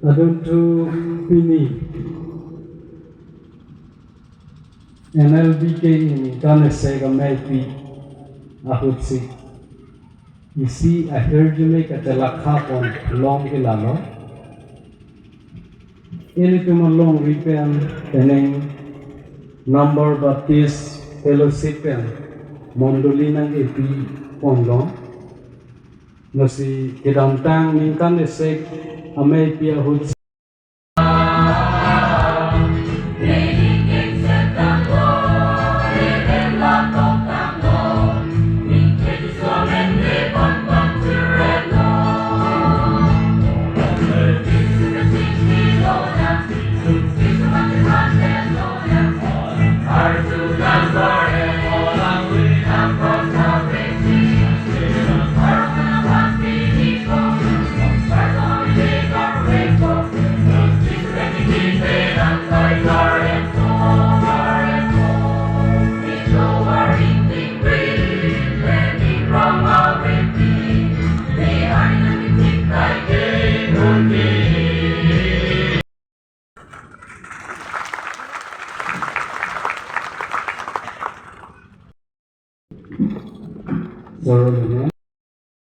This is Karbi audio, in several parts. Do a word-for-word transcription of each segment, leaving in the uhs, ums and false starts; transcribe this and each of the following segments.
Adunthu pini N L B K ningkan isi ameipi ahutsi isi ahirjume kachelakha pon long ke lalo. Ilitum alongri pen penang Number Baptist Fellowship pen mondoli nang-epi pon long. Lasi kedamtang ningkan isi ameipi ahut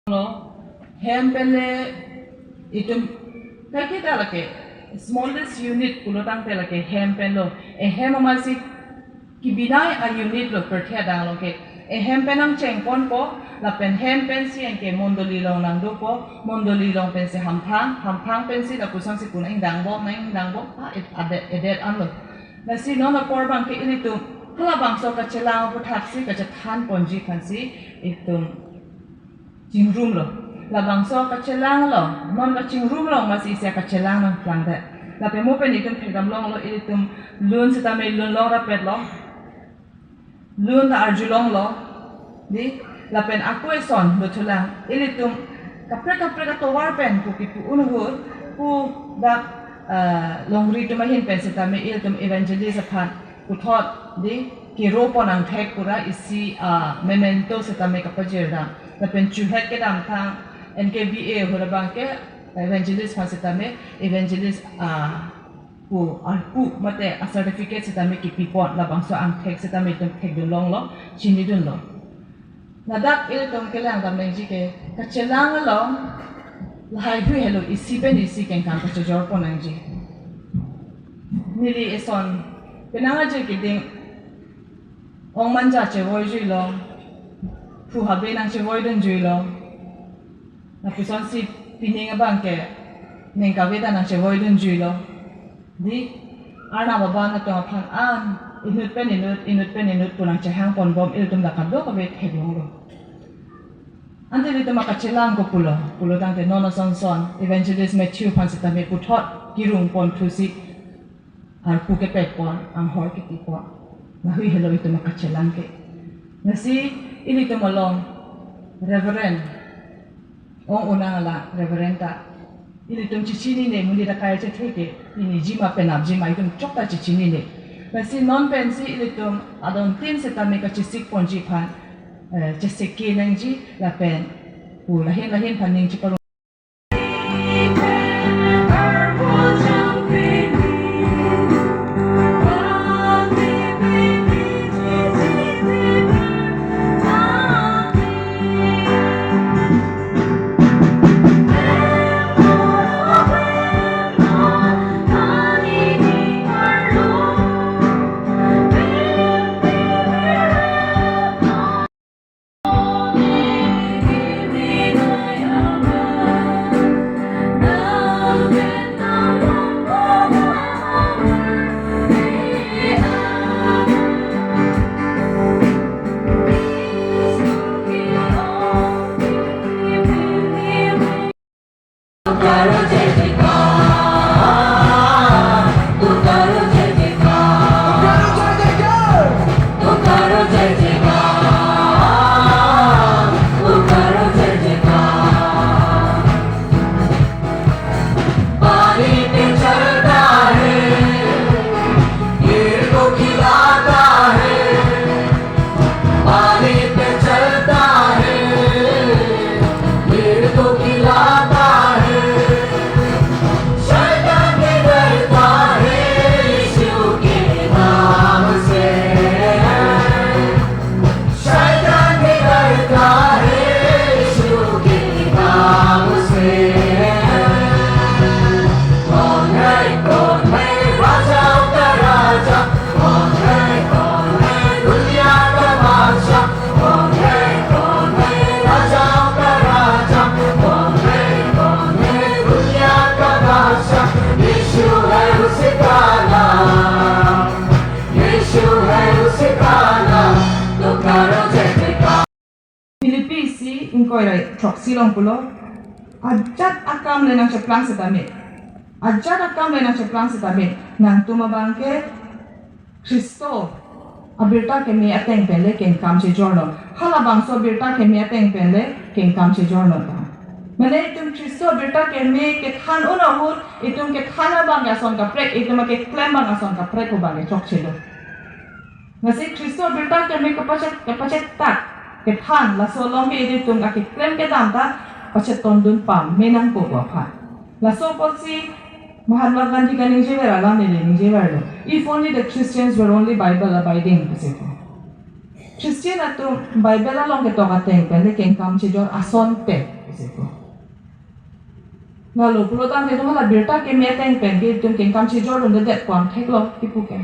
Lo, hem pen le itum kaiketa lake smallest unit pulo tangte lake hem pen lo. Ehem amatsi kebinai a-unit lo, pirthe adang lo ke. Ehem pen nangcheng ponpo, lapen hem pensi anke mondoli along nangdopo, mondoli along pensi hamphang, hamphang pensi lapuson si pu nang-ingdang bom, nang-ingdang bom, ah, it-, adet, adet anlo. Lasi non apor abangke ilitum halabangso kachelang aputhaksi kachethan ponji aphansi itum chingrum lo. Labangso kachelang lo, non kachingrum lo amatsi isi kachelang nangplangdet. Lapen mo pen itum thekdam longlo, ilitum lun sitame lun long rapet lo. Lun ta arjulong lo. Di, lapen ako eson dothulang. Ilitum kaprek kaprek atovar pen pu kipu un ahut, pu dak, eh, longri atum ahin pen sitame ilitum evangelist aphan puthot di kero pon angthek pura isi, ah, memento sitame kapajirdam. Lapen chuhet kedamtang N K B A ahut abangke evangelist aphan sitame evangelist, ah, pu arpu mate a-certificate sitame kipi pon, labangso angthek sitame itum thekdun longlo, chinidun lo. Ladak ilitum kelang dam nangji ke, kachelang along lahai hui helo, isi pen isi kengkam kachejor pon nangji. Neli eson penang ajir keding ong manja chevoi juilo, phu habe nangchevoi dun juilo. Lapuson si pining abangke ningkan kave ta nangchevoi dun juilo. Di, Arnam aban atum aphan an, inut pen inut, inut pen inut pu nangchehang pon bom ilitum dak kadokave theklonglo. Ante ilitum akachelang ko pulo, pulo tangte non ason son, Evangelist Matthew aphan sitame puthot kirung pon thusi, arpu kepek pon, anghor kipi pon. Lahui helo itum akachelang ke. Lasi ilitum along Reverend ong unang ala Reverend ta ilitum chechinine, monit akai chethe ke, pini jima penap jima itum chokta chechinine. Lasi non pensi ilitum adon tin sitame kachesik ponji aphan, eh, chesik ke nangji lapen pu lahin lahin aphan ning cheparong. Along pulo, ajat akam le nangcheplang setame, ajat akam le nangcheplang setame, nangtum abang ke Khristo abirta keme ateng pen le kengkam chejornon. Halabangso abirta keme ateng pen le kengkam chejornon ta. Mane itum Khristo abirta keme kethan un ahut, itum kethan abang ke ason kaprek, itum akeklem abang ason kaprek pu abang ke chokchelo. Lasi Khristo abirta keme kepachet, kepachettak, kethan, laso along ke itum akeklem kedam ta pachetondun pame nangpo pu aphan. Laso apotsi Mahatma Gandhi kaningjever alam neli ningjeverlo. If only the Christians were only Bible abiding, pusi pu. Christian atum Bible along ketok ateng pen le kengkam chejor asonte, pusi pu. Lalo pulo tangte itum hala birta keme ateng pen ke itum kengkam chejordundedet pu angthek lo kipu ke.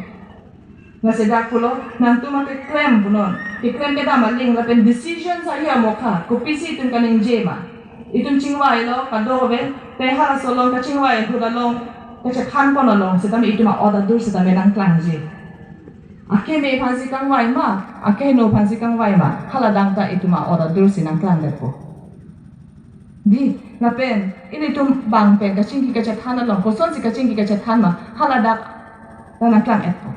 Lasi dak pulo, nangtum akeklem punon, keklem kedam aling lapen decision sa ya mokha, kopisi itum kaningje ma. Itum chingvailo, kadokave, te halaso along kachingvai ahut along, kachethanpon along setame itum a-ot adur setame nangklangji. Akeme aphansi kangvai ma, akeheno aphansi kangvai ma, haladang ta itum a-ot adur si nangklangdetpo. Di, lapen, ilitum bang pen kachingki kachethan along, kosonsi kachingki kachethan ma, haladak ta nangklang-etpo.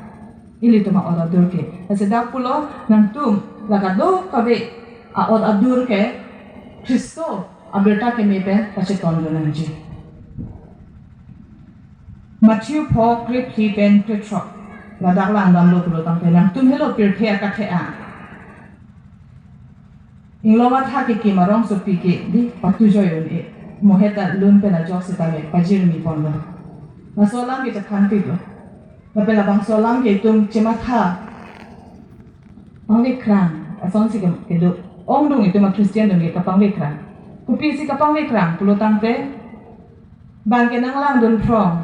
Ilitum a-ot adur ke. Lasi dak pulo, nangtum la kadokave a-ot adur ke Khristo abirta keme pen pachetondun nangji. Matthew pho krephli pen krethrok. Ladak langdamlo pulo tangte nangtum helo pirthe akethe-ang. Inglong athak kekim arongsopi ke di patujoi un-e. Mo het alun pen ajok setame pajirmi ponlo. Laso alam ke chakhan pilo. Lapen labangso alam ke itum chematha pangvekrang asonsi ke, kedo. Ongdung itum a-Christian atum ke kapangvekrang. Kopisi kapangvekrang pulo tangte, bang ke nanglangdun phrong,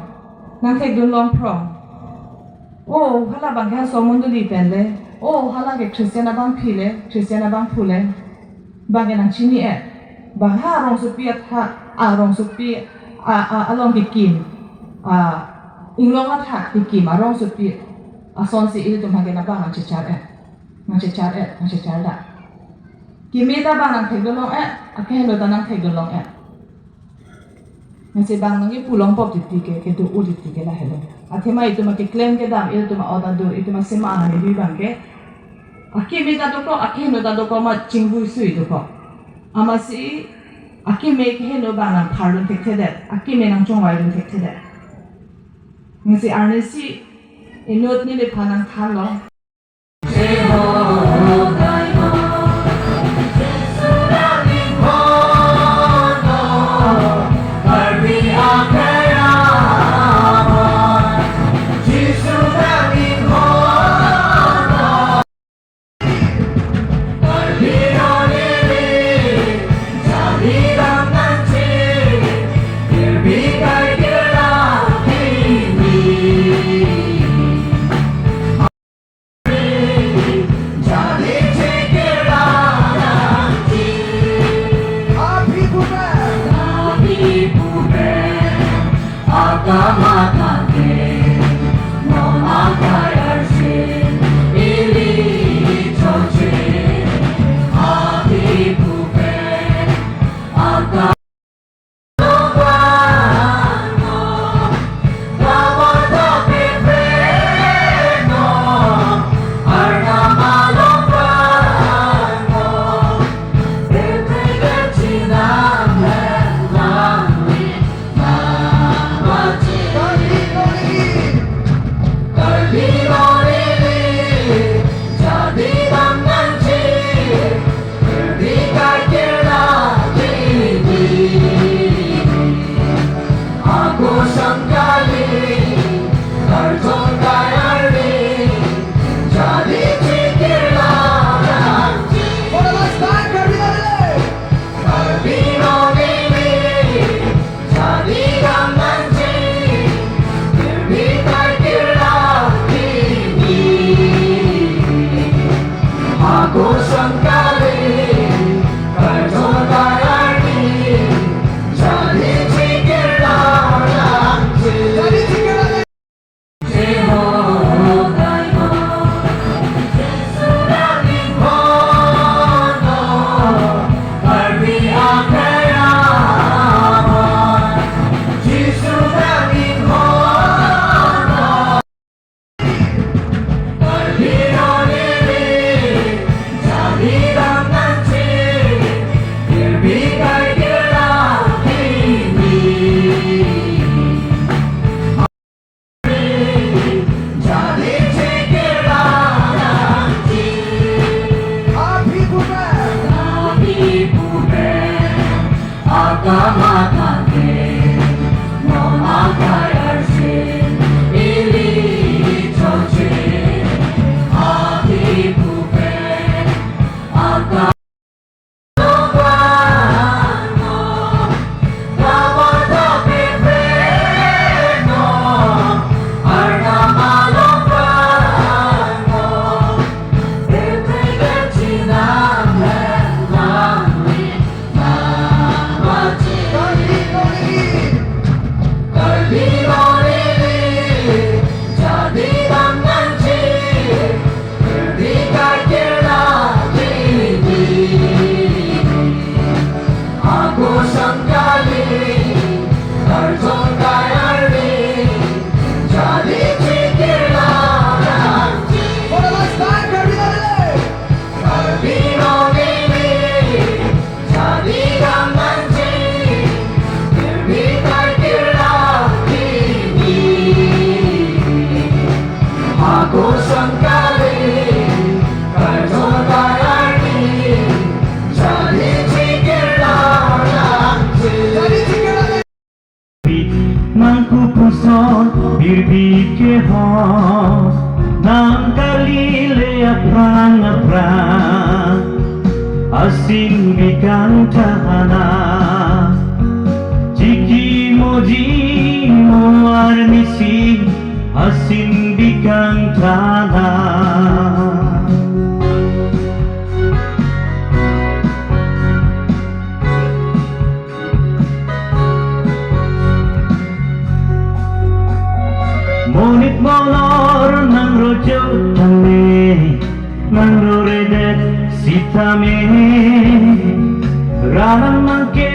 nangthekdun long phrong. O, hala bang ke halaso mondoli pen le. O, hala ke Christian abangpi le, Christian abangphu le. Bang ke nangchini-et. Bang ha arongsopi athak, arongsopi a, a, along kekim, a, inglong athak kekim arongsopi asonsi ilitum ha ke nabang nangchechar-et. Nangchechar-et, nangchechar-et. Keme ta bang nangthekdun long-et, akeheno ta nangthekdun long-et. Lasi bang nangkipu longpo titi ke, kedo-o titi ke lahelo. Athema itum akeklem kedam, itum a-ot adur, itum asema ahanehui bang ke. Akeme ta dokok, akeheno ta dokok ma chingvui sui dokok. Amatsi akeme keheno bang nangphardun thekthedet, akeme nangchongvaidun thekthedet. Lasi arnisi inut neliphan nangthanlo. Nangkupuson birbit ke ho, nang kali le aphrang aphrang, asin bikang thana, chiki moji mo arnisi, asin bikang thana. Monit molor nang rojo tame, nang roredet sitame, ranang nang ke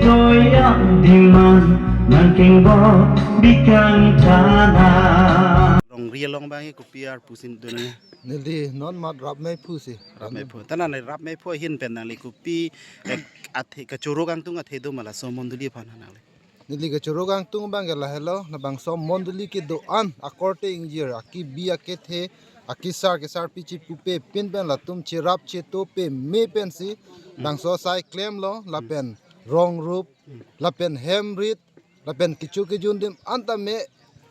toya diman nang kengbo bikang thana. Rongri along bang kopi arpu si dun? Neli non mat rap mei phu si. Rap mei phu. Tana neli rap mei phu ahin pen nangli kopi, eh, athe kachoro kangtung athe do ma laso mondoli aphan nangli? Neli kachoro kangtung bang ke lahelo, labangso mondoli kedo-an akorte ingjir, akibi akethe, akesar kesarpi chipupe pin pen latum cherap cheto peme pensi, bangso asai klemlo, lapen rong rup, lapen hem rit, lapen kecho kejun adim an tame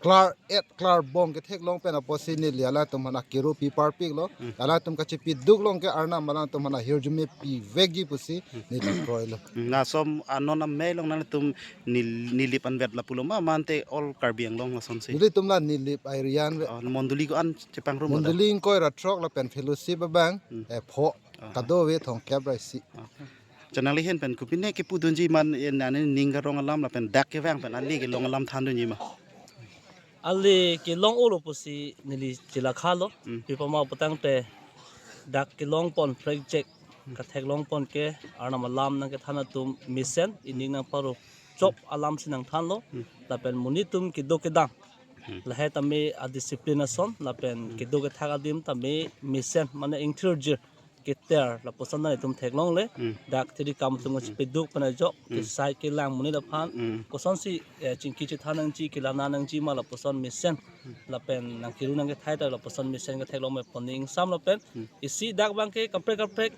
klar et klar bong ketheklong pen apotsi neli alangtum aphan akero pi parpiklo. Hmm. Alangtum kachepiduk along ke Arnam alangtum aphan ahirjume pivekji pusi neli kroilo. Hmm, laso anon amei along nangtum Nil-, Nilip anvet lapulo ma, mante all Karbi Anglong lasonsi? Nelitum la Nilip area anvet. Oh, mondoli ko-an chepangrum? Mondoli ingkoi ra throk lapen fellowship abang, hmm, eh, pho. Ah. Kadokave thomkep ra isi. Ah. Chonangli ahin pen kopine kepudunji ma, eh, nangning karong alam lapen dak kevang pen ale kelong alam thandunji ma? Ale kelong olo pusi neli chelakhalo. Hmm. Pi apot ma putangte dak kelong pon project katheklong pon ke Arnam alam nangkethan atum mesen, ining nangparo chop alam si nangthanlo. Hmm. Lapen monit atum kedo kedam. Hmm. Lahai tame adiscipline ason, lapen, hmm, kedo kethak adim tame mesen, mane ingthirjir keter lapuson nangtum theklongle. Hmm. Dak tiri kam atum, hmm, chepiduk pen ajok, hmm, kesai kelang monit aphan, hmm, kosonsi, eh, chingki chethan nangji, kelana nangji ma lapuson mesen, hmm, lapen nangkiru nangkethai ta lapuson mesen ketheklong me pon ning sam lapen, hmm, isi dak bang ke kaprek kaprek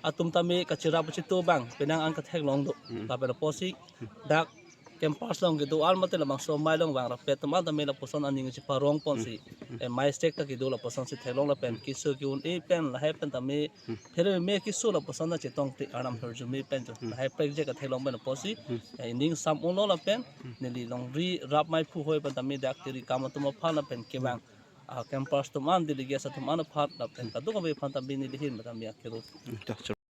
atum tame kacherap cheto bang penang an ketheklong do. Hmm. Lapen apotsi dak campus along kedo-an mate labangso amei along vang rapet atum an tame lapuson aning cheparong ponsi, eh, mei stek ta kedo lapuson si theklong lapen keso ke-un-e pen lahai pen tame phere me keso lapuson ta chetongte Arnam ahirjume pen jo. Lahai project katheklong pen apotsi, eh, ining sam unlo lapen neli longri rap mei phu hoi pen tame dak tiri kam atum aphan lapen kevang, ah, campus atum an, delegates atum an aphan lapen kadokave aphan tame neli ahin pen tame akero.